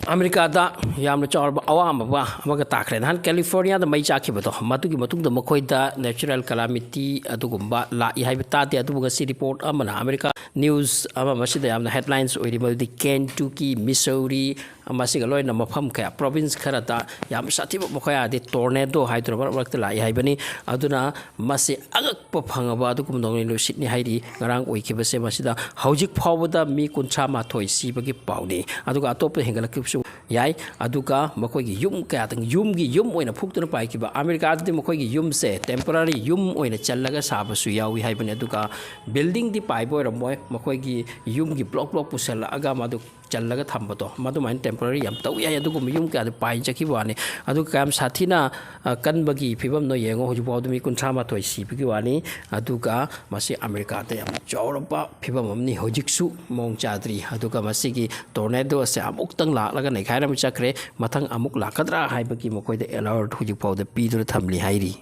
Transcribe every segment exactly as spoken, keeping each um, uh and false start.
ꯑꯃꯦꯔꯤꯀꯥꯗ ꯌꯥꯝꯅ ꯆꯥꯎꯔꯕ ꯑꯋꯥꯕ ꯑꯃꯒ ꯇꯥꯈ꯭ꯔꯦ꯫ ꯅꯍꯥꯟ ꯀꯦꯂꯤꯐꯣꯔꯅꯤꯌꯥꯗ ꯃꯩ ꯆꯥꯛꯈꯤꯕꯗꯣ, ꯃꯗꯨꯒꯤ ꯃꯇꯨꯡꯗ ꯃꯈꯣꯏꯗ natural calamity ꯑꯗꯨꯒꯨꯝꯕ ꯂꯥꯛꯏ ꯍꯥꯏꯕ ꯇꯥꯗꯦ꯫ ꯑꯗꯨꯕꯨ ꯉꯁꯤ ꯔꯤꯄꯣꯔꯠ ꯑꯃꯅ, ꯑꯃꯦꯔꯤꯀꯥ ꯅ꯭ꯌꯨꯁ ꯑꯃ ꯃꯁꯤꯗ ꯌꯥꯝꯅ ꯍꯦꯗꯂꯥꯏꯟꯁ ꯑꯣꯏꯔꯤ, ꯃꯗꯨꯗꯤ ꯀꯦꯟꯇꯨꯀꯤ, ꯃꯤꯁꯧꯔꯤ, ꯃꯁꯤꯒ ꯂꯣꯏꯅꯅ ꯃꯐꯝ ꯀꯌꯥ, ꯄ꯭ꯔꯣꯚꯤꯟꯁ ꯈꯔꯗ ꯌꯥꯝ ꯁꯥꯊꯤꯕ ꯃꯈꯣꯏ ꯑꯥꯗꯤ ꯇꯣꯔꯅꯦꯗꯣ ꯍꯥꯏꯗꯨꯅ ꯃꯔꯛ ꯃꯔꯛꯇ ꯂꯥꯛꯏ ꯍꯥꯏꯕꯅꯤ꯫ ꯑꯗꯨꯅ ꯃꯁꯤ ꯑꯉꯛꯄ ꯐꯪꯉꯕ ꯑꯗꯨꯒꯨꯝꯕ ꯅꯣꯡꯂꯩ ꯅꯨꯡꯁꯤꯠꯅꯤ ꯍꯥꯏꯔꯤ꯫ ꯉꯔꯥꯡ ꯑꯣꯏꯈꯤꯕꯁꯦ, ꯃꯁꯤꯗ ꯍꯧꯖꯤꯛ ꯐꯥꯎꯕꯗ ꯃꯤ ꯀꯨꯟꯊ꯭ꯔꯥ ꯃꯥꯊꯣꯏ ꯁꯤꯕꯒꯤ ꯄꯥꯎꯅꯤ꯫ ꯑꯗꯨꯒ ꯑꯇꯣꯞꯄ ꯍꯦꯟꯒꯠꯂꯛꯈꯤꯕꯁꯨ ꯌꯥꯏ꯫ ꯑꯗꯨꯒ ꯃꯈꯣꯏꯒꯤ ꯌꯨꯝ ꯀꯌꯥꯗꯪ, ꯌꯨꯝꯒꯤ ꯌꯨꯝ ꯑꯣꯏꯅ ꯐꯨꯛꯇꯨꯅ ꯄꯥꯏꯈꯤꯕ, ꯑꯃꯦꯔꯤꯀꯥꯗꯗꯤ ꯃꯈꯣꯏꯒꯤ ꯌꯨꯝꯁꯦ ꯇꯦꯝꯄꯔꯔꯤ ꯌꯨꯝ ꯑꯣꯏꯅ ꯆꯜꯂꯒ ꯁꯥꯕꯁꯨ ꯌꯥꯎꯏ ꯍꯥꯏꯕꯅꯤ꯫ ꯑꯗꯨꯒ ꯕꯤꯜꯗꯤꯡꯗꯤ ꯄꯥꯏꯕ ꯑꯣꯏꯔꯝꯃꯣꯏ, ꯃꯈꯣꯏꯒꯤ ꯌꯨꯝꯒꯤ ꯕ꯭ꯂꯣꯛ ꯕ꯭ꯂꯣꯛ ꯄꯨꯁꯜꯂꯛꯑꯒ ꯃꯗꯨ ꯆꯜꯂꯒ ꯊꯝꯕꯗꯣ, ꯃꯗꯨꯃꯥꯏꯅ ꯇꯦꯝꯄꯔꯔꯤ ꯌꯥꯝ ꯇꯧ ꯌꯥꯏ꯫ ꯑꯗꯨꯒꯨꯝꯕ ꯌꯨꯝ ꯀꯌꯥꯗꯤ ꯄꯥꯏꯅ ꯆꯠꯈꯤꯕ ꯋꯥꯅꯤ꯫ ꯑꯗꯨꯒ ꯀꯌꯥꯝ ꯁꯥꯊꯤꯅ, ꯑ, ꯀꯟꯕꯒꯤ ꯐꯤꯕꯝꯅꯣ ꯌꯦꯡꯉꯣ, ꯍꯧꯖꯤꯛ ꯐꯥꯎꯗ ꯃꯤ ꯀꯨꯟꯊ꯭ꯔꯥ ꯃꯥꯊꯣꯏ ꯁꯤꯕꯒꯤ ꯋꯥꯅꯤ꯫ ꯑꯗꯨꯒ ꯃꯁꯤ ꯑꯃꯦꯔꯤꯀꯥꯗ ꯌꯥꯝ ꯆꯥꯎꯔꯕ ꯐꯤꯕꯝ ꯑꯃꯅꯤ꯫ ꯍꯧꯖꯤꯛꯁꯨ ꯃꯑꯣꯡ ꯆꯥꯗ꯭ꯔꯤ꯫ ꯑꯗꯨꯒ ꯃꯁꯤꯒꯤ ꯇꯣꯔꯅꯦꯗꯣ ꯑꯁꯦ ꯑꯃꯨꯛꯇꯪ ꯂꯥꯛꯂꯒ ꯅꯩꯈꯥꯏꯔꯝꯃ ꯆꯠꯈ꯭ꯔꯦ꯫ ꯃꯊꯪ ꯑꯃꯨꯛ ꯂꯥꯛꯀꯗ꯭ꯔꯥ ꯍꯥꯏꯕꯒꯤ ꯃꯈꯣꯏꯗ ꯑꯦꯂꯔꯠ ꯍꯧꯖꯤꯛ ꯐꯥꯎꯗ ꯄꯤꯗꯨꯅ ꯊꯝꯂꯤ ꯍꯥꯏꯔꯤ꯫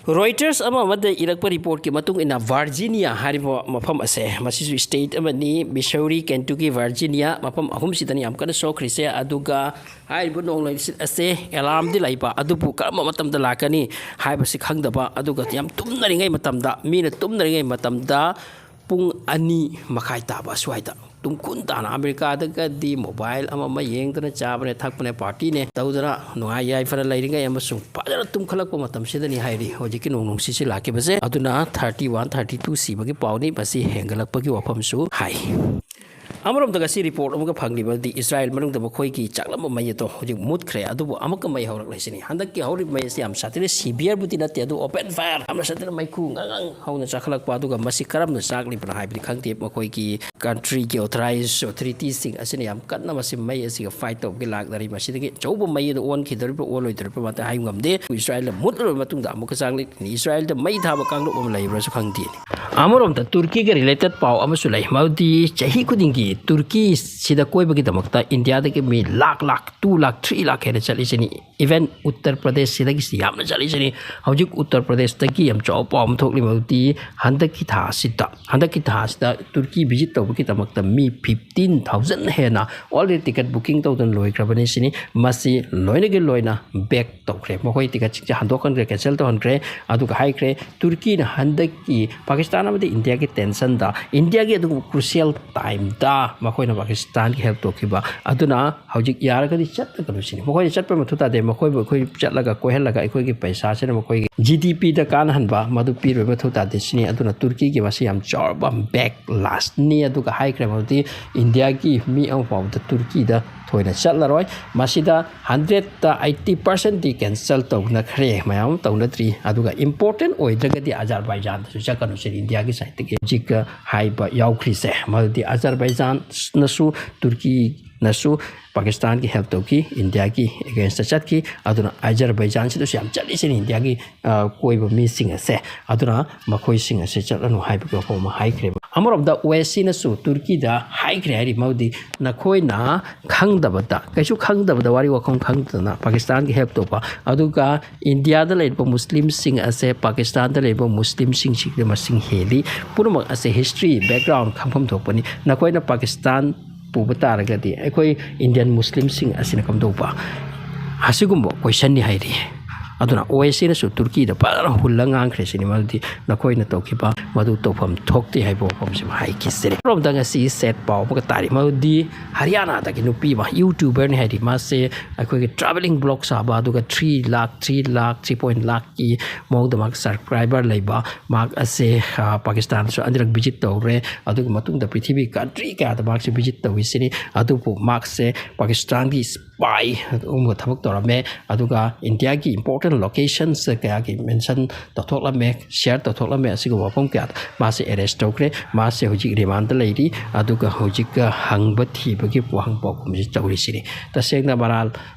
ꯔꯣꯏꯇꯔꯁ ꯑꯃ ꯑꯃꯗ ꯏꯔꯛꯄ ꯔꯤꯄꯣꯔꯠꯀꯤ ꯃꯇꯨꯡ ꯏꯟꯅ, ꯚꯥꯔꯖꯤꯅꯤꯌꯥ ꯍꯥꯏꯔꯤꯕ ꯃꯐꯝ ꯑꯁꯦ, ꯃꯁꯤꯁꯨ ꯁ꯭ꯇꯦꯠ ꯑꯃꯅꯤ, ꯃꯤꯁꯧꯔꯤ, ꯀꯦꯟꯇꯨꯀꯤ, ꯚꯥꯔꯖꯤꯅꯤꯌꯥ, ꯃꯐꯝ ꯑꯍꯨꯝꯁꯤꯗꯅꯤ ꯌꯥꯝ ꯀꯟꯅ ꯁꯣꯛꯈ꯭ꯔꯤꯁꯦ꯫ ꯑꯗꯨꯒ ꯍꯥꯏꯔꯤꯕ ꯅꯣꯡꯂꯩ ꯅꯨꯡꯁꯤꯠ ꯑꯁꯦ ꯑꯦꯂꯥꯔꯝꯗꯤ ꯂꯩꯕ, ꯑꯗꯨꯕꯨ ꯀꯔꯝꯕ ꯃꯇꯝꯗ ꯂꯥꯛꯀꯅꯤ ꯍꯥꯏꯕꯁꯤ ꯈꯪꯗꯕ, ꯑꯗꯨꯒ ꯌꯥꯝ ꯇꯨꯝꯅꯔꯤꯉꯩ ꯃꯇꯝꯗ, ꯃꯤꯅ ꯇꯨꯝꯅꯔꯤꯉꯩ ꯃꯇꯝꯗ ꯄꯨꯡ ꯑꯅꯤ ꯃꯈꯥꯏ ꯇꯥꯕ ꯑꯁ꯭ꯋꯥꯏꯗ ꯇꯨꯝꯈꯨꯟ ꯇꯥꯅ, ꯑꯃꯦꯔꯤꯀꯥꯗꯒꯗꯤ ꯃꯣꯕꯥꯏꯜ ꯑꯃ ꯑꯃ ꯌꯦꯡꯗꯅ, ꯆꯥꯕꯅꯦ, ꯊꯛꯄꯅꯦ, ꯄꯥꯔꯇꯤꯅꯦ ꯇꯧꯗꯅ ꯅꯨꯡꯉꯥꯏ ꯌꯥꯏꯐꯅ ꯂꯩꯔꯤꯉꯩ ꯑꯃꯁꯨꯡ ꯐꯖꯅ ꯇꯨꯝꯈꯠꯂꯛꯄ ꯃꯇꯝꯁꯤꯗꯅꯤ ꯍꯥꯏꯔꯤ ꯍꯧꯖꯤꯛꯀꯤ ꯅꯣꯡ ꯅꯨꯡꯁꯤꯠꯁꯤ ꯂꯥꯛꯈꯤꯕꯁꯦ꯫ ꯑꯗꯨꯅ ꯊꯥꯔꯇꯤ ꯋꯥꯟ, ꯊꯥꯔꯇꯤ ꯇꯨ ꯁꯤꯕꯒꯤ ꯄꯥꯎꯅꯤ꯫ ꯃꯁꯤ ꯍꯦꯟꯒꯠꯂꯛꯄꯒꯤ ꯋꯥꯐꯝꯁꯨ ꯍꯥꯏ꯫ ꯑꯃꯔꯣꯝꯗ ꯉꯁꯤ ꯔꯤꯄꯣꯔꯠ ꯑꯃꯒ ꯐꯪꯂꯤꯕꯗꯤ ꯏꯁꯔꯥꯌꯦꯜ ꯃꯅꯨꯡꯗ ꯃꯈꯣꯏꯒꯤ ꯆꯥꯛꯂꯝꯕ ꯃꯩ ꯑꯗꯣ ꯍꯧꯖꯤꯛ ꯃꯨꯠꯈ꯭ꯔꯦ, ꯑꯗꯨꯕꯨ ꯑꯃꯨꯛꯀ ꯃꯩ ꯍꯧꯔꯛꯂꯤꯁꯤꯅꯤ꯫ ꯍꯟꯗꯛꯀꯤ ꯍꯧꯔꯤꯕ ꯃꯩ ꯑꯁꯤ ꯌꯥꯝ ꯁꯥꯊꯤꯅ ꯁꯤꯚꯤꯌꯔꯕꯨꯗꯤ ꯅꯠꯇꯦ, ꯑꯗꯨ open fire ꯌꯥꯝꯅ ꯁꯥꯊꯤꯅ ꯃꯩꯈꯨ ꯉꯪꯉꯪ ꯍꯧꯅ ꯆꯥꯈꯠꯂꯛꯄ, ꯑꯗꯨꯒ ꯃꯁꯤ ꯀꯔꯝꯅ ꯆꯥꯛꯂꯤꯕꯅꯣ ꯍꯥꯏꯕꯗꯤ ꯈꯪꯗꯦ꯫ ꯃꯈꯣꯏꯒꯤ ꯀꯟꯇ꯭ꯔꯤꯒꯤ ꯑꯣꯊꯣꯔꯥꯏꯖ ꯑꯣꯊꯣꯔꯤꯇꯤꯁꯤꯡ ꯑꯁꯤꯅ ꯌꯥꯝ ꯀꯟꯅ ꯃꯁꯤ ꯃꯩ ꯑꯁꯤꯒ ꯐꯥꯏꯠ ꯇꯧꯕꯒꯤ ꯂꯥꯛꯅꯔꯤ꯫ ꯃꯁꯤꯗꯒꯤ ꯑꯆꯧꯕ ꯃꯩ ꯑꯗꯨ ꯑꯣꯟꯈꯤꯗꯧꯔꯤꯕ꯭ꯔꯥ ꯑꯣꯜꯂꯣꯏꯗꯧꯔꯤꯕ꯭ꯔꯥ ꯃꯇ ꯍꯥꯏꯕ ꯉꯝꯗꯦ꯫ ꯏꯁꯔꯥꯌꯦꯜꯗ ꯃꯨꯠꯂꯕ ꯃꯇꯨꯡꯗ ꯑꯃꯨꯛꯀ ꯆꯥꯛꯂꯤ, ꯏꯁꯔꯥꯌꯦꯜꯗ ꯃꯩ ꯊꯥꯕ ꯀꯥꯡꯂꯨꯞ ꯑꯃ ꯂꯩꯕ꯭ꯔꯥꯁꯨ ꯈꯪꯗꯦ꯫ ꯑꯃꯔꯣꯝꯗ ꯇꯨꯔꯀꯤꯒ ꯔꯤꯂꯦꯇꯦꯠ ꯄꯥꯎ ꯑꯃꯁꯨ ꯂꯩ, ꯃꯗꯨꯗꯤ ꯆꯍꯤ ꯈꯨꯗꯤꯡꯒꯤ ꯇꯨꯔꯀꯤꯁꯤꯗ ꯀꯣꯏꯕꯒꯤꯗꯃꯛꯇ ꯏꯟꯗꯤꯌꯥꯗꯒꯤ ꯃꯤ ꯂꯥꯛ ꯂꯥꯛ, ꯇꯨ ꯂꯥꯛ, ꯊ꯭ꯔꯤ ꯂꯥꯛ ꯍꯦꯟꯅ ꯆꯠꯂꯤꯁꯤꯅꯤ꯫ ꯏꯚꯟ ꯎꯠꯇꯔ ꯄ꯭ꯔꯗꯦꯁꯁꯤꯗꯒꯤꯁꯨ ꯌꯥꯝꯅ ꯆꯠꯂꯤꯁꯤꯅꯤ꯫ ꯍꯧꯖꯤꯛ ꯎꯠꯇꯔ ꯄ꯭ꯔꯗꯦꯁꯇꯒꯤ ꯌꯥꯝ ꯆꯥꯎꯕ ꯄꯥꯎ ꯑꯃ ꯊꯣꯛꯂꯤ, ꯃꯗꯨꯗꯤ ꯍꯟꯗꯛꯀꯤ ꯊꯥ ꯑꯁꯤꯗ, ꯍꯟꯗꯛꯀꯤ ꯊꯥ ꯑꯁꯤꯗ ꯇꯨꯔꯀꯤ ꯚꯤꯖꯤꯠ ꯇꯧꯕꯒꯤꯗꯃꯛꯇ ꯃꯤ ꯐꯤꯐꯇꯤꯟ ꯊꯥꯎꯖꯟ ꯍꯦꯟꯅ already ticket booking ꯇꯧꯗꯨꯅ ꯂꯣꯏꯈ꯭ꯔꯕꯅꯤ ꯁꯤꯅꯤ꯫ ꯃꯁꯤ ꯂꯣꯏꯅꯒꯤ ꯂꯣꯏꯅ ꯕꯦꯛ ꯇꯧꯈ꯭ꯔꯦ꯫ ꯃꯈꯣꯏ ꯇꯤꯀꯦꯠꯁꯤꯡꯁꯦ ꯍꯟꯗꯣꯛꯍꯟꯈ꯭ꯔꯦ, ꯀꯦꯟꯁꯦꯜ ꯇꯧꯍꯟꯈ꯭ꯔꯦ꯫ ꯑꯗꯨꯒ ꯍꯥꯏꯈ꯭ꯔꯦ, ꯇꯨꯔꯀꯤꯅ ꯍꯟꯗꯛꯀꯤ ꯄꯥꯀꯤꯁꯇꯥꯟ ꯑꯃꯗꯤ ꯏꯟꯗꯤꯌꯥꯒꯤ ꯇꯦꯟꯁꯟꯗ, ꯏꯟꯗꯤꯌꯥꯒꯤ ꯑꯗꯨꯒꯨꯝꯕ ꯀ꯭ꯔꯨꯁꯤꯌꯦꯜ ꯇꯥꯏꯝꯗ ꯃꯈꯣꯏꯅ ꯄꯥꯀꯤꯁꯇꯥꯟꯒꯤ ꯍꯦꯜꯞ ꯇꯧꯈꯤꯕ ꯑꯗꯨꯅ ꯍꯧꯖꯤꯛ ꯌꯥꯔꯒꯗꯤ ꯆꯠꯂꯒꯅꯨ ꯁꯤꯅꯤ꯫ ꯃꯈꯣꯏꯅ ꯆꯠꯄ ꯃꯊꯧ ꯇꯥꯗꯦ꯫ ꯃꯈꯣꯏꯕꯨ ꯑꯩꯈꯣꯏ ꯆꯠꯂꯒ ꯀꯣꯏꯍꯜꯂꯒ ꯑꯩꯈꯣꯏꯒꯤ ꯄꯩꯁꯥꯁꯤꯅ ꯃꯈꯣꯏꯒꯤ ꯖꯤ ꯗꯤ ꯄꯤꯗ ꯀꯥꯟꯅꯍꯟꯕ ꯃꯗꯨ ꯄꯤꯔꯣꯏ, ꯃꯊꯧ ꯇꯥꯗꯦ ꯁꯤꯅꯤ꯫ ꯑꯗꯨꯅ ꯇꯨꯔꯀꯤꯒꯤ ꯃꯁꯤ ꯌꯥꯝ ꯆꯥꯎꯔꯕ ꯕꯦꯛ ꯂꯥꯁꯅꯤ꯫ ꯑꯗꯨꯒ ꯍꯥꯏꯈ꯭ꯔꯦ, ꯃꯗꯨꯗꯤ ꯏꯟꯗꯤꯌꯥꯒꯤ ꯃꯤ ꯑꯃ ꯐꯥꯎꯕꯗ ꯇꯨꯔꯀꯤꯗ ꯊꯣꯏꯅ ꯆꯠꯂꯔꯣꯏ꯫ ꯃꯁꯤꯗ ꯍꯟꯗ꯭ꯔꯦꯠꯇ ꯑꯩꯠꯇꯤ ꯄꯥꯔꯁꯦꯟꯗꯤ ꯀꯦꯟꯁꯦꯜ ꯇꯧꯅꯈ꯭ꯔꯦ, ꯃꯌꯥꯝ ꯑꯃ ꯇꯧꯅꯗ꯭ꯔꯤ꯫ ꯑꯗꯨꯒ ꯏꯝꯄꯣꯔꯇꯦꯟ ꯑꯣꯏꯗ꯭ꯔꯒꯗꯤ ꯑꯖꯔꯕꯥꯏꯖꯥꯟꯗꯁꯨ ꯆꯠꯀꯅꯨ ꯁꯤꯅꯤ ꯏꯟꯗꯤꯌꯥꯒꯤ ꯁꯥꯏꯠꯇꯒꯤ ꯍꯧꯖꯤꯛ ꯍꯥꯏꯕ ꯌꯥꯎꯈ꯭ꯔꯤꯁꯦ꯫ ꯃꯗꯨꯗꯤ ꯑꯖꯔꯕꯥꯏꯖꯥꯟꯅꯁꯨ, ꯇꯨꯔꯀꯤꯅꯁꯨ ꯄꯥꯀꯤꯁꯇꯥꯟꯒꯤ ꯍꯦꯜꯞ ꯇꯧꯈꯤ, ꯏꯟꯗꯤꯌꯥꯒꯤ ꯑꯦꯒꯦꯟꯁꯇ ꯆꯠꯈꯤ꯫ ꯑꯗꯨꯅ ꯑꯖꯔꯕꯥꯏꯖꯥꯟꯁꯤꯗꯁꯨ ꯌꯥꯝ ꯆꯠꯂꯤꯁꯤꯅꯤ ꯏꯟꯗꯤꯌꯥꯒꯤ, ꯑ, ꯀꯣꯏꯕ ꯃꯤꯁꯤꯡ ꯑꯁꯦ꯫ ꯑꯗꯨꯅ ꯃꯈꯣꯏꯁꯤꯡ ꯑꯁꯦ ꯆꯠꯂꯅꯨ ꯍꯥꯏꯕꯒꯤ ꯋꯥꯐꯝ ꯑꯃ ꯍꯥꯏꯈ꯭ꯔꯦꯕ꯫ ꯑꯃꯔꯣꯝꯗ ꯑꯣ ꯑꯥꯏ ꯁꯤꯅꯁꯨ ꯇꯨꯔꯀꯤꯗ ꯍꯥꯏꯈ꯭ꯔꯦ ꯍꯥꯏꯔꯤ, ꯃꯗꯨꯗꯤ ꯅꯈꯣꯏꯅ ꯈꯪꯗꯕꯗ, ꯀꯩꯁꯨ ꯈꯪꯗꯕꯗ, ꯋꯥꯔꯤ ꯋꯥꯈꯜ ꯈꯪꯗꯅ ꯄꯥꯀꯤꯁꯇꯥꯟꯒꯤ ꯍꯦꯜꯞ ꯇꯧꯕ, ꯑꯗꯨꯒ ꯏꯟꯗꯤꯌꯥꯗ ꯂꯩꯔꯤꯕ ꯃꯨꯁꯂꯤꯝꯁꯤꯡ ꯑꯁꯦ ꯄꯥꯀꯤꯁꯇꯥꯟꯗ ꯂꯩꯔꯤꯕ ꯃꯨꯁꯂꯤꯝꯁꯤꯡꯁꯤꯒꯤ ꯃꯁꯤꯡ ꯍꯦꯜꯂꯤ꯫ ꯄꯨꯝꯅꯃꯛ ꯑꯁꯦ ꯍꯤꯁꯇ꯭ꯔꯤ ꯕꯦꯛꯒ꯭ꯔꯥꯎꯟ ꯈꯪꯐꯝ ꯊꯣꯛꯄꯅꯤ꯫ ꯅꯈꯣꯏꯅ ꯄꯥꯀꯤꯁꯇꯥꯟ ꯄꯨꯕ ꯇꯥꯔꯒꯗꯤ ꯑꯩꯈꯣꯏ ꯏꯟꯗꯤꯌꯟ ꯃꯨꯁꯂꯤꯝꯁꯤꯡ ꯑꯁꯤꯅ ꯀꯝꯗꯧꯕ? ꯑꯁꯤꯒꯨꯝꯕ ꯀꯣꯏꯁꯟꯅꯤ ꯍꯥꯏꯔꯤ꯫ ꯑꯗꯨꯅ ꯑꯣ ꯑꯥꯏ ꯁꯤꯅꯁꯨ ꯇꯨꯔꯀꯤꯗ ꯐꯖꯅ ꯍꯨꯜꯂ ꯉꯥꯡꯈ꯭ꯔꯦ ꯁꯤꯅꯤ, ꯃꯗꯨꯗꯤ ꯅꯈꯣꯏꯅ ꯇꯧꯈꯤꯕ ꯃꯗꯨ ꯇꯧꯐꯝ ꯊꯣꯛꯇꯦ ꯍꯥꯏꯕ ꯋꯥꯐꯝꯁꯤꯃ ꯍꯥꯏꯈꯤꯁꯤꯅꯤ꯫ ꯑꯃꯔꯣꯝꯗ ꯉꯁꯤ ꯁꯦꯠ ꯄꯥꯎ ꯑꯃꯒ ꯇꯥꯔꯤ, ꯃꯗꯨꯗꯤ ꯍꯔꯤꯌꯥꯅꯥꯗꯒꯤ ꯅꯨꯄꯤ ꯑꯃ ꯌꯨꯇ꯭ꯌꯨꯕꯔꯅꯤ ꯍꯥꯏꯔꯤ꯫ ꯃꯥꯁꯦ ꯑꯩꯈꯣꯏꯒꯤ ꯇ꯭ꯔꯥꯚꯦꯂꯤꯡ ꯕ꯭ꯂꯣꯛ ꯁꯥꯕ, ꯑꯗꯨꯒ ꯊ꯭ꯔꯤ ꯂꯥꯛ, ꯊ꯭ꯔꯤ ꯂꯥꯛ, ꯊ꯭ꯔꯤ ꯄꯣꯏꯟ ꯂꯥꯛꯀꯤ ꯃꯑꯣꯡꯗ ꯃꯥꯒꯤ ꯁꯕꯁꯀ꯭ꯔꯥꯏꯕꯔ ꯂꯩꯕ, ꯃꯍꯥꯛ ꯑꯁꯦ, ꯑ, ꯄꯥꯀꯤꯁꯇꯥꯟꯁꯨ ꯑꯅꯤꯔꯛ ꯚꯤꯖꯤꯠ ꯇꯧꯔꯦ꯫ ꯑꯗꯨꯒꯤ ꯃꯇꯨꯡꯗ ꯄ꯭ꯔꯤꯊꯤꯕꯤ ꯀꯟꯇ꯭ꯔꯤ ꯀꯌꯥꯗ ꯃꯍꯥꯛꯁꯦ ꯚꯤꯖꯤꯠ ꯇꯧꯏ ꯁꯤꯅꯤ꯫ ꯑꯗꯨꯕꯨ ꯃꯍꯥꯛꯁꯦ ꯄꯥꯀꯤꯁꯇꯥꯟꯒꯤ ꯁ꯭ꯄꯥꯏ ꯑꯗꯨꯒꯨꯝꯕ ꯊꯕꯛ ꯇꯧꯔꯝꯃꯦ꯫ ꯑꯗꯨꯒ ꯏꯟꯗꯤꯌꯥꯒꯤ ꯏꯝꯄꯣꯔꯇꯦꯟ ꯂꯣꯀꯦꯁꯟꯁ ꯀꯌꯥꯒꯤ ꯃꯦꯟꯁꯟ ꯇꯧꯊꯣꯛꯂꯝꯃꯦ, ꯁꯤꯌꯔ ꯇꯧꯊꯣꯛꯂꯝꯃꯦ꯫ ꯑꯁꯤꯒꯨꯝꯕ ꯃꯐꯝ ꯀꯌꯥꯗ ꯃꯥꯁꯦ ꯑꯦꯔꯦꯁ ꯇꯧꯈ꯭ꯔꯦ꯫ ꯃꯥꯁꯦ ꯍꯧꯖꯤꯛ ꯔꯤꯃꯥꯟꯗ ꯂꯩꯔꯤ꯫ ꯑꯗꯨꯒ ꯍꯧꯖꯤꯛ ꯍꯪꯕ ꯊꯤꯕꯒꯤ ꯋꯥꯍꯪ ꯄꯥꯎꯈꯨꯝꯁꯤ ꯇꯧꯔꯤꯁꯤꯅꯤ꯫ ꯇꯁꯦꯡꯅ ꯃꯔꯥꯜ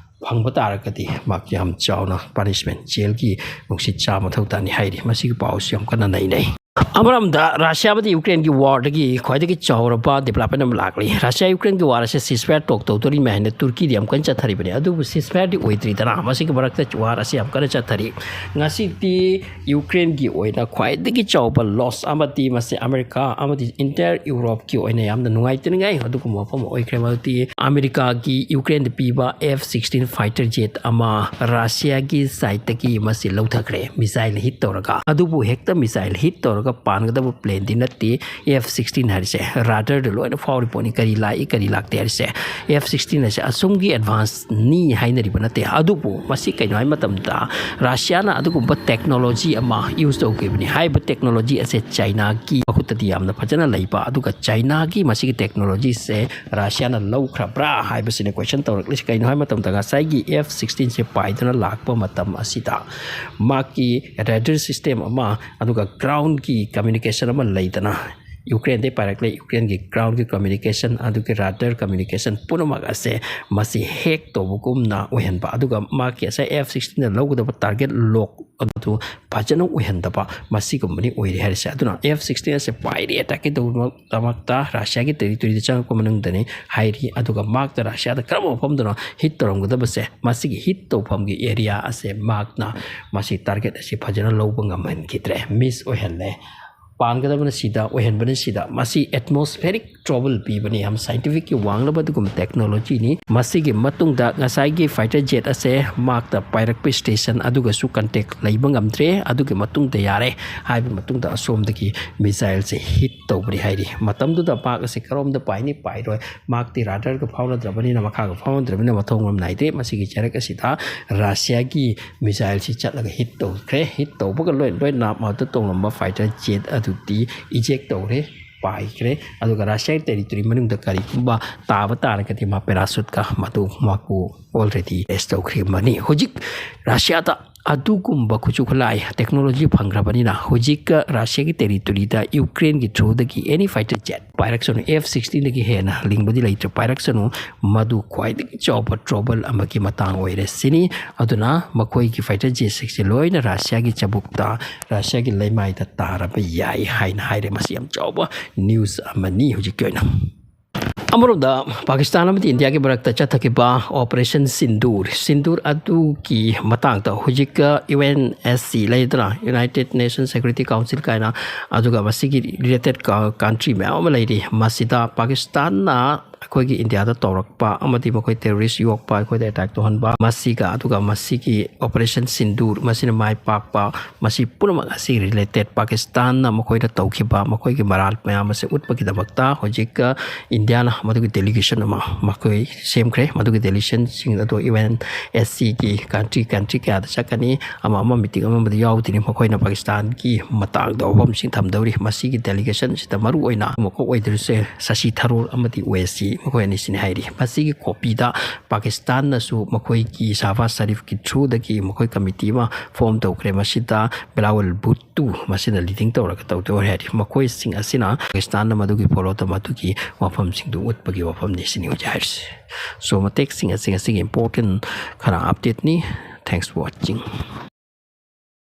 ꯐꯪꯕ ꯇꯥꯔꯒꯗꯤ ꯃꯍꯥꯛ ꯌꯥꯝ ꯆꯥꯎꯅ ꯄꯥꯅꯤꯁꯃꯦꯟ, ꯖꯦꯜꯒꯤ ꯅꯨꯡꯁꯤꯠ ꯆꯥꯕ ꯃꯊꯧ ꯇꯥꯅꯤ ꯍꯥꯏꯔꯤ꯫ ꯃꯁꯤꯒꯤ ꯄꯥꯎꯁꯤ ꯌꯥꯝ ꯀꯟꯅ ꯅꯩꯅꯩ꯫ ꯑꯃꯔꯣꯝꯗ ꯔꯁꯤꯌꯥ ꯑꯃꯗꯤ ꯌꯨꯀ꯭ꯔꯦꯟꯒꯤ ꯋꯥꯔꯗꯒꯤ ꯈ꯭ꯋꯥꯏꯗꯒꯤ ꯆꯥꯎꯔꯕ ꯗꯤꯕꯂꯞꯃꯦꯟ ꯑꯃ ꯂꯥꯛꯂꯤ꯫ ꯔꯁꯤꯌꯥ ꯌꯨꯀ꯭ꯔꯦꯟꯒꯤ ꯋꯥꯔ ꯑꯁꯦ ꯁꯤꯁꯐꯥꯌꯔ ꯇꯣꯛ ꯇꯧꯗꯣꯔꯤꯃꯦ ꯍꯥꯏꯅ ꯇꯨꯔꯀꯤꯗꯤ ꯌꯥꯝ ꯀꯟꯅ ꯆꯠꯊꯔꯤꯕꯅꯤ, ꯑꯗꯨꯕꯨ ꯁꯤꯁꯐꯥꯌꯔꯗꯤ ꯑꯣꯏꯗ꯭ꯔꯤꯗꯅ꯫ ꯃꯁꯤꯒꯤ ꯃꯔꯛꯇ ꯋꯥꯔ ꯑꯁꯤ ꯌꯥꯝ ꯀꯟꯅ ꯆꯠꯊꯔꯤ꯫ ꯉꯁꯤꯗꯤ ꯌꯨꯀ꯭ꯔꯦꯟꯒꯤ ꯑꯣꯏꯅ ꯈ꯭ꯋꯥꯏꯗꯒꯤ ꯆꯥꯎꯕ ꯂꯣꯁ ꯑꯃꯗꯤ ꯃꯁꯤ ꯑꯃꯦꯔꯤꯀꯥ ꯑꯃꯗꯤ ꯏꯟꯇꯥꯌꯔ ꯌꯨꯔꯣꯞꯀꯤ ꯑꯣꯏꯅ ꯌꯥꯝꯅ ꯅꯨꯡꯉꯥꯏꯇꯅꯤꯡꯉꯥꯏ ꯑꯗꯨꯒꯨꯝꯕ ꯃꯐꯝ ꯑꯣꯏꯈ꯭ꯔꯦ꯫ ꯃꯗꯨꯗꯤ ꯑꯃꯦꯔꯤꯀꯥꯒꯤ ꯌꯨꯀ꯭ꯔꯦꯟꯗ ꯄꯤꯕ ꯑꯦꯐ ꯁꯤꯛꯁꯇꯤꯟ ꯐꯥꯏꯇꯔ ꯖꯦꯠ ꯑꯃ ꯔꯁꯤꯌꯥꯒꯤ ꯁꯥꯏꯠꯇꯒꯤ ꯃꯁꯤ ꯂꯧꯊꯈ꯭ꯔꯦ, ꯃꯤꯁꯥꯏꯜ ꯍꯤꯠ ꯇꯧꯔꯒ꯫ ꯑꯗꯨꯕꯨ ꯍꯦꯛꯇ ꯃꯤꯁꯥꯏꯜ ꯍꯤꯠ ꯇꯧꯔꯒ ꯄꯥꯟꯒꯗꯕ ꯄ꯭ꯂꯦꯟꯗꯤ ꯅꯠꯇꯦ꯫ ꯑꯦꯐ ꯁꯤꯛꯁꯇꯤꯟ ꯍꯥꯏꯔꯤꯁꯦ ꯔꯥꯗꯔꯗ ꯂꯣꯏꯅ ꯐꯥꯎꯔꯤ ꯄꯣꯠꯅꯤ, ꯀꯔꯤ ꯂꯥꯛꯏ ꯀꯔꯤ ꯂꯥꯛꯇꯦ ꯍꯥꯏꯔꯤꯁꯦ꯫ ꯑꯦꯐ ꯁꯤꯛꯁꯇꯤꯟ ꯍꯥꯏꯁꯦ ꯑꯁꯨꯝꯒꯤ ꯑꯦꯗꯚꯥꯟꯁꯅꯤ ꯍꯥꯏꯅꯔꯤꯕ ꯅꯠꯇꯦ꯫ ꯑꯗꯨꯕꯨ ꯃꯁꯤ ꯀꯩꯅꯣ ꯍꯥꯏ ꯃꯇꯝꯗ ꯔꯁꯤꯌꯥꯅ ꯑꯗꯨꯒꯨꯝꯕ ꯇꯦꯛꯅꯣꯂꯣꯖꯤ ꯑꯃ ꯌꯨꯁ ꯇꯧꯈꯤꯕꯅꯤ꯫ ꯍꯥꯏꯔꯤꯕ ꯇꯦꯛꯅꯣꯂꯣꯖꯤ ꯑꯁꯦ ꯆꯥꯏꯅꯥꯒꯤ ꯃꯈꯨꯠꯇꯗꯤ ꯌꯥꯝꯅ ꯐꯖꯅ ꯂꯩꯕ, ꯑꯗꯨꯒ ꯆꯥꯏꯅꯥꯒꯤ ꯃꯁꯤꯒꯤ ꯇꯦꯛꯅꯣꯂꯣꯖꯤꯁꯦ ꯔꯁꯤꯌꯥꯅ ꯂꯧꯈ꯭ꯔꯕ꯭ꯔꯥ ꯍꯥꯏꯕꯁꯤꯅ ꯀꯣꯏꯁꯟ ꯇꯧꯔꯛꯂꯤꯁꯤ꯫ ꯀꯩꯅꯣ ꯍꯥꯏꯕ ꯃꯇꯝꯗ ꯉꯁꯥꯏꯒꯤ ꯑꯦꯐ ꯁꯤꯛꯁꯇꯤꯟꯁꯦ ꯄꯥꯏꯗꯨꯅ ꯂꯥꯛꯄ ꯃꯇꯝ ꯑꯁꯤꯗ ꯃꯥꯒꯤ ꯔꯦꯗꯔ ꯁꯤꯁꯇꯦꯝ ꯑꯃ, ꯑꯗꯨꯒ ꯒ꯭ꯔꯥꯎꯟꯒꯤ ꯀꯝꯃ꯭ꯌꯨꯅꯤꯀꯦꯁꯟ ꯑꯃ ꯂꯩꯗꯅ, ꯌꯨꯀ꯭ꯔꯦꯟꯗꯒꯤ ꯄꯥꯏꯔꯛꯂꯦ, ꯌꯨꯀ꯭ꯔꯦꯟꯒꯤ ꯒ꯭ꯔꯥꯎꯟꯒꯤ ꯀꯝꯃ꯭ꯌꯨꯅꯤꯀꯦꯁꯟ ꯑꯗꯨꯒꯤ ꯔꯥꯗꯔ ꯀꯝꯃ꯭ꯌꯨꯅꯤꯀꯦꯁꯟ ꯄꯨꯝꯅꯃꯛ ꯑꯁꯦ ꯃꯁꯤ ꯍꯦꯛ ꯇꯧꯕꯒꯨꯝꯅ ꯑꯣꯏꯍꯟꯕ꯫ ꯑꯗꯨꯒ ꯃꯥꯒꯤ ꯉꯁꯥꯏ ꯑꯦꯐ ꯁꯤꯛꯁꯇꯤꯟꯗ ꯂꯧꯒꯗꯕ ꯇꯥꯔꯒꯦꯠ ꯂꯣꯛ ꯑꯗꯨ ꯐꯖꯅ ꯑꯣꯏꯍꯟꯗꯕ, ꯃꯁꯤꯒꯨꯝꯕꯅꯤ ꯑꯣꯏꯔꯦ ꯍꯥꯏꯔꯤꯁꯦ꯫ ꯑꯗꯨꯅ ꯑꯦꯐ ꯁꯤꯛꯁꯇꯤꯟ ꯑꯁꯦ ꯄꯥꯏꯔꯦ ꯑꯦꯇꯥꯛꯀꯤ ꯇꯧꯕꯃꯛꯇ ꯔꯁꯤꯌꯥꯒꯤ ꯇꯦꯔꯤꯇꯣꯔꯤꯗ ꯆꯪꯉꯛꯄ ꯃꯅꯨꯡꯗꯅꯤ ꯍꯥꯏꯔꯤ꯫ ꯑꯗꯨꯒ ꯃꯥꯛꯇ ꯔꯁꯤꯌꯥꯗ ꯀꯔꯝꯕ ꯃꯐꯝꯗꯅꯣ ꯍꯤꯠ ꯇꯧꯔꯝꯒꯗꯕꯁꯦ, ꯃꯁꯤꯒꯤ ꯍꯤꯠ ꯇꯧꯐꯝꯒꯤ ꯑꯦꯔꯤꯌꯥ ꯑꯁꯦ ꯃꯥꯛꯅ ꯃꯁꯤ ꯇꯥꯔꯒꯦꯠ ꯑꯁꯤ ꯐꯖꯅ ꯂꯧꯕ ꯉꯝꯍꯟꯈꯤꯗ꯭ꯔꯦ, ꯃꯤꯁ ꯑꯣꯏꯍꯜꯂꯦ꯫ ꯄꯥꯟꯒꯗꯕꯅ ꯁꯤꯗ, ꯑꯣꯏꯍꯟꯕꯅ ꯁꯤꯗ꯫ ꯃꯁꯤ ꯑꯦꯠꯃꯣꯁꯐꯦꯔꯤꯛ ꯇ꯭ꯔꯣꯕꯜ ꯄꯤꯕꯅꯤ, ꯌꯥꯝ ꯁꯥꯏꯟꯇꯤꯐꯤꯛꯀꯤ ꯋꯥꯡꯂꯕ ꯑꯗꯨꯒꯨꯝꯕ ꯇꯦꯛꯅꯣꯂꯣꯖꯤꯅꯤ꯫ ꯃꯁꯤꯒꯤ ꯃꯇꯨꯡꯗ ꯉꯁꯥꯏꯒꯤ ꯐꯥꯏꯇꯔ ꯖꯦꯠ ꯑꯁꯦ ꯃꯥꯛꯇ ꯄꯥꯏꯔꯛꯄ ꯁ꯭ꯇꯦꯁꯟ ꯑꯗꯨꯒꯁꯨ ꯀꯟꯇꯦꯛ ꯂꯩꯕ ꯉꯝꯗ꯭ꯔꯦ꯫ ꯑꯗꯨꯒꯤ ꯃꯇꯨꯡꯗ ꯌꯥꯔꯦ ꯍꯥꯏꯕ ꯃꯇꯨꯡꯗ ꯑꯁꯣꯝꯗꯒꯤ ꯃꯤꯁꯥꯏꯜꯁꯦ ꯍꯤꯠ ꯇꯧꯕꯅꯤ ꯍꯥꯏꯔꯤ꯫ ꯃꯇꯝꯗꯨꯗ ꯃꯥꯛ ꯑꯁꯤ ꯀꯔꯣꯝꯗ ꯄꯥꯏꯅꯤ, ꯄꯥꯏꯔꯣꯏ, ꯃꯥꯛꯇꯤ ꯔꯥꯗꯔꯒ ꯐꯥꯎꯅꯗ꯭ꯔꯕꯅꯤꯅ, ꯃꯈꯥꯒ ꯐꯥꯎꯅꯗ꯭ꯔꯕꯅꯤꯅ ꯃꯊꯣꯡ ꯃꯔꯝ ꯅꯥꯏꯗꯦ꯫ ꯃꯁꯤꯒꯤ ꯆꯔꯛ ꯑꯁꯤꯗ ꯔꯁꯤꯌꯥꯒꯤ ꯃꯤꯁꯥꯏꯜꯁꯤ ꯆꯠꯂꯒ ꯍꯤꯠ ꯇꯧꯈ꯭ꯔꯦ꯫ ꯍꯤꯠ ꯇꯧꯕꯒ ꯂꯣꯏ ꯂꯣꯏꯅ ꯃꯗꯨꯗ ꯇꯣꯡꯂꯝꯕ ꯐꯥꯏꯇꯔ ꯖꯦꯠ ꯑꯗꯨꯗꯤ ꯏꯖꯦꯛ ꯇꯧꯔꯦ, ꯄꯥꯏꯈ꯭ꯔꯦ꯫ ꯑꯗꯨꯒ ꯔꯁꯤꯌꯥꯒꯤ ꯇꯦꯔꯤꯇꯣꯔꯤ ꯃꯅꯨꯡꯗ ꯀꯔꯤꯒꯨꯝꯕ ꯇꯥꯕ ꯇꯥꯔꯒꯗꯤ ꯃꯥ ꯄꯦꯔꯥꯁꯨꯠꯀ ꯃꯗꯨ ꯃꯥꯀꯨ ꯑꯣꯜꯔꯦꯗꯤ ꯇꯦꯁ ꯇꯧꯈ꯭ꯔꯤꯕꯅꯤ꯫ ꯍꯧꯖꯤꯛ ꯔꯁꯤꯌꯥꯗ ꯑꯗꯨꯒꯨꯝꯕ ꯈꯨꯠꯁꯨ ꯈꯨꯠꯂꯥꯏ ꯇꯦꯛꯅꯣꯂꯣꯖꯤ ꯐꯪꯈ꯭ꯔꯕꯅꯤꯅ ꯍꯧꯖꯤꯛꯀ ꯔꯁꯤꯌꯥꯒꯤ ꯇꯦꯔꯤꯇꯣꯔꯤꯗ ꯌꯨꯀ꯭ꯔꯦꯟꯒꯤ ꯊ꯭ꯔꯨꯗꯒꯤ ꯑꯦꯅꯤ ꯐꯥꯏꯇꯔ ꯖꯦꯠ ꯄꯥꯏꯔꯛꯁꯅꯨ, ꯑꯦꯐ ꯁꯤꯛꯁꯇꯤꯟꯗꯒꯤ ꯍꯦꯟꯅ ꯂꯤꯡꯕꯗꯤ ꯂꯩꯇ꯭ꯔꯦ, ꯄꯥꯏꯔꯛꯁꯅꯨ, ꯃꯗꯨ ꯈ꯭ꯋꯥꯏꯗꯒꯤ ꯆꯥꯎꯕ ꯇ꯭ꯔꯣꯕꯜ ꯑꯃꯒꯤ ꯃꯇꯥꯡ ꯑꯣꯏꯔꯦ ꯁꯤꯅꯤ꯫ ꯑꯗꯨꯅ ꯃꯈꯣꯏꯒꯤ ꯐꯥꯏꯇꯔ ꯖꯦꯠ ꯁꯤꯛꯁꯁꯦ ꯂꯣꯏꯅ ꯔꯁꯤꯌꯥꯒꯤ ꯆꯕꯨꯛꯇ, ꯔꯁꯤꯌꯥꯒꯤ ꯂꯩꯃꯥꯏꯗ ꯇꯥꯔꯕ ꯌꯥꯏ ꯍꯥꯏꯅ ꯍꯥꯏꯔꯦ꯫ ꯃꯁꯤ ꯌꯥꯝ ꯆꯥꯎꯕ ꯅ꯭ꯌꯨꯁ ꯑꯃꯅꯤ ꯍꯧꯖꯤꯛꯀꯤ ꯑꯣꯏꯅ꯫ ꯑꯃꯔꯣꯝꯗ ꯄꯥꯀꯤꯁꯇꯥꯟ ꯑꯃꯗꯤ ꯏꯟꯗꯤꯌꯥꯒꯤ ꯃꯔꯛꯇ ꯆꯠꯊꯈꯤꯕ ꯑꯣꯄꯔꯦꯁꯟ ꯁꯤꯟꯗꯨꯔ, ꯁꯤꯟꯗꯨꯔ ꯑꯗꯨꯒꯤ ꯃꯇꯥꯡꯗ ꯍꯧꯖꯤꯛꯀ ꯌꯨ ꯑꯦꯟ ꯑꯦꯁ ꯁꯤ ꯂꯩꯗꯅ, ꯌꯨꯅꯥꯏꯇꯦꯠ ꯅꯦꯁꯟ ꯁꯦꯀ꯭ꯌꯨꯔꯤꯇꯤ ꯀꯥꯎꯟꯁꯤꯜ ꯀꯥꯏꯅ, ꯑꯗꯨꯒ ꯃꯁꯤꯒꯤ ꯔꯤꯂꯦꯇꯦꯠ ꯀꯟꯇ꯭ꯔꯤ ꯃꯌꯥꯝ ꯑꯃ ꯂꯩꯔꯤ꯫ ꯃꯁꯤꯗ ꯄꯥꯀꯤꯁꯇꯥꯟꯅ ꯑꯩꯈꯣꯏꯒꯤ ꯏꯟꯗꯤꯌꯥꯗ ꯇꯧꯔꯛꯄ ꯑꯃꯗꯤ ꯃꯈꯣꯏ ꯇꯦꯔꯣꯔꯤꯁ ꯌꯣꯛꯄ, ꯑꯩꯈꯣꯏꯗ ꯑꯦꯇꯦꯛ ꯇꯧꯍꯟꯕ, ꯃꯁꯤꯒ ꯑꯗꯨꯒ ꯃꯁꯤꯒꯤ ꯑꯣꯄꯔꯦꯁꯟ ꯁꯤꯟꯗꯨꯔ ꯃꯁꯤꯅ ꯃꯥꯏ ꯄꯥꯛꯄ, ꯃꯁꯤ ꯄꯨꯝꯅꯃꯛ ꯑꯁꯤ ꯔꯤꯂꯦꯇꯦꯠ ꯄꯥꯀꯤꯁꯇꯥꯟꯅ ꯃꯈꯣꯏꯗ ꯇꯧꯈꯤꯕ ꯃꯈꯣꯏꯒꯤ ꯃꯔꯥꯜ ꯃꯌꯥꯝ ꯑꯁꯤ ꯎꯠꯄꯒꯤꯗꯃꯛꯇ ꯍꯧꯖꯤꯛ ꯏꯟꯗꯤꯌꯥꯅ ꯃꯗꯨꯒꯤ ꯗꯦꯂꯤꯒꯦꯁꯟ ꯑꯃ ꯃꯈꯣꯏ ꯁꯦꯝꯈ꯭ꯔꯦ꯫ ꯃꯗꯨꯒꯤ ꯗꯦꯂꯤꯒꯦꯁꯟꯁꯤꯡ ꯑꯗꯨ ꯌꯨ ꯑꯦꯟ ꯑꯦꯁ ꯁꯤꯒꯤ ꯀꯟꯇ꯭ꯔꯤ, ꯀꯟꯇ꯭ꯔꯤ ꯀꯌꯥꯗ ꯆꯠꯀꯅꯤ, ꯑꯃ ꯑꯃ ꯃꯤꯇꯤꯡ ꯑꯃ ꯑꯃꯗ ꯌꯥꯎꯗꯣꯏꯅꯤ꯫ ꯃꯈꯣꯏꯅ ꯄꯥꯀꯤꯁꯇꯥꯟꯒꯤ ꯃꯇꯥꯡꯗ ꯋꯥꯐꯝꯁꯤꯡ ꯊꯝꯗꯧꯔꯤ꯫ ꯃꯁꯤꯒꯤ ꯗꯦꯂꯤꯒꯦꯁꯟꯁꯤꯗ ꯃꯔꯨ ꯑꯣꯏꯅ ꯑꯃꯈꯛ ꯑꯣꯏꯗꯣꯔꯤꯁꯦ ꯁꯁꯤ ꯊꯔꯨꯔ ꯑꯃꯗꯤ ꯑꯣꯋꯦꯁꯤ, ꯃꯈꯣꯏ ꯑꯅꯤꯁꯤꯅꯤ ꯍꯥꯏꯔꯤ꯫ ꯃꯁꯤꯒꯤ ꯀꯣꯄꯤꯗ ꯄꯥꯀꯤꯁꯇꯥꯟꯅꯁꯨ ꯃꯈꯣꯏꯒꯤ ꯁꯍꯕꯥꯖ ꯁꯔꯤꯐꯀꯤ ꯊ꯭ꯔꯨꯗꯒꯤ ꯃꯈꯣꯏ ꯀꯃꯤꯇꯤ ꯑꯃ ꯐꯣꯝ ꯇꯧꯈ꯭ꯔꯦ꯫ ꯃꯁꯤꯗ ꯕꯤꯂꯥꯋꯜ ꯚꯨꯠꯇꯨ ꯃꯁꯤꯅ ꯂꯤꯗꯤꯡ ꯇꯧꯔꯒ ꯇꯧꯗꯣꯏ ꯍꯥꯏꯔꯤ꯫ ꯃꯈꯣꯏꯁꯤꯡ ꯑꯁꯤꯅ ꯄꯥꯀꯤꯁꯇꯥꯟꯅ ꯃꯗꯨꯒꯤ ꯐꯣꯂꯣ ꯇꯧ, ꯃꯗꯨꯒꯤ ꯋꯥꯐꯝꯁꯤꯡꯗꯨ ꯎꯠꯄꯒꯤ ꯋꯥꯐꯝꯅꯤ ꯁꯤꯅꯤ ꯍꯧꯖꯤꯛ ꯍꯥꯏꯔꯤꯁꯦ꯫ ꯁꯣ ꯃꯇꯦꯛꯁꯤꯡ ꯑꯁꯤ ꯉꯁꯤꯒꯤ ꯏꯝꯄꯣꯔꯇꯦꯟ ꯈꯔ ꯑꯞꯗꯦꯠꯅꯤ꯫ Thanks for watching.